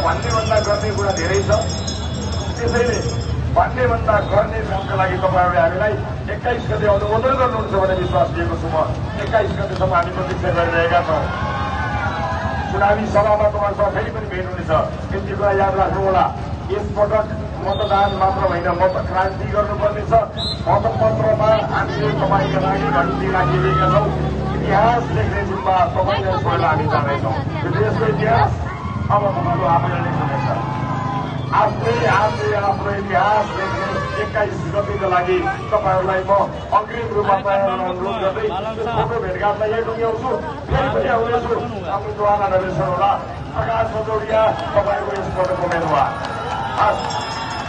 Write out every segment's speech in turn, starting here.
भन्नेभन्दा गर्ने कुरा धेरै छ। त्यसैले भन्नेभन्दा गर्ने कामका लागि तपाईँहरूले हामीलाई 21 गते अनुमोदन गर्नुहुन्छ भन्ने विश्वास लिएको छु। म 21 गतेसम्म हामी प्रतीक्षा गरिरहेका छौँ। चुनावी सभामा तपाईँसँग फेरि पनि भेट हुनेछ। यति कुरा याद राख्नुहोला, यसपटक मतदान मात्र होइन, मतक्रान्ति गर्नुपर्नेछ। मतपत्रमा हामीले तपाईँका लागि घन्टी राखिदिएका छौँ। इतिहास लेख्ने जिम्मा तपाईँलाई छोडेर हामी जाँदैछौँ। यो देशको इतिहास अब तपाईँहरू आफैले लेख्नुहुनेछ। आफ्नै हातले आफ्नो इतिहास लेख्ने 21 गतिका लागि तपाईँहरूलाई म अग्रिम रूपमा अनुरोध गर्दै फोटो भेटघाटलाई यही टुङ्ग्याउँछु। फेरि पनि आउनेछु। आफ्नो द्वारा नरेश्वर होला, प्रकाश सचौडिया तपाईँको यसपटकको उम्मेदवार।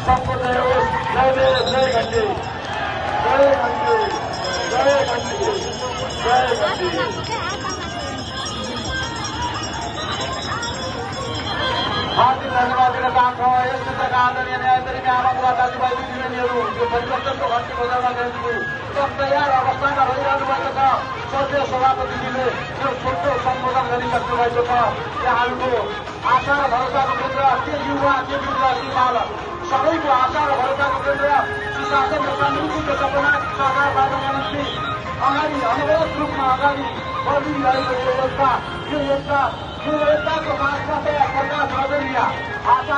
सबको जय होस्। जय देश, जय घन्टी, जय घन्टी, जय घन्टी, जय घन्टी। हार्दिक धन्यवाद दिन चाहन्छौँ। यस क्षेत्रका आदरणीय न्यायाधीश आमाबुवा दाजुभाइ दिदीबहिनीहरू, यो परिवर्तनको घन्टी बजाउन गएको तयार अवस्थामा रहिरहनु भएको छ। सदस्य सभापतिजीले यो छोटो सम्बोधन गरिसक्नु भएको छ। यहाँहरूको आशा र भरोसाको केन्द्र, के युवा, के युवा, के बालक, सबैको आशा र भरोसाको केन्द्र सुशासन र समृद्धिको सपना साकार पार्नका निम्ति अगाडि अनवरत रूपमा अगाडि बढिरहेको यो एकताको साथमा प्रकाश रजरिया आशा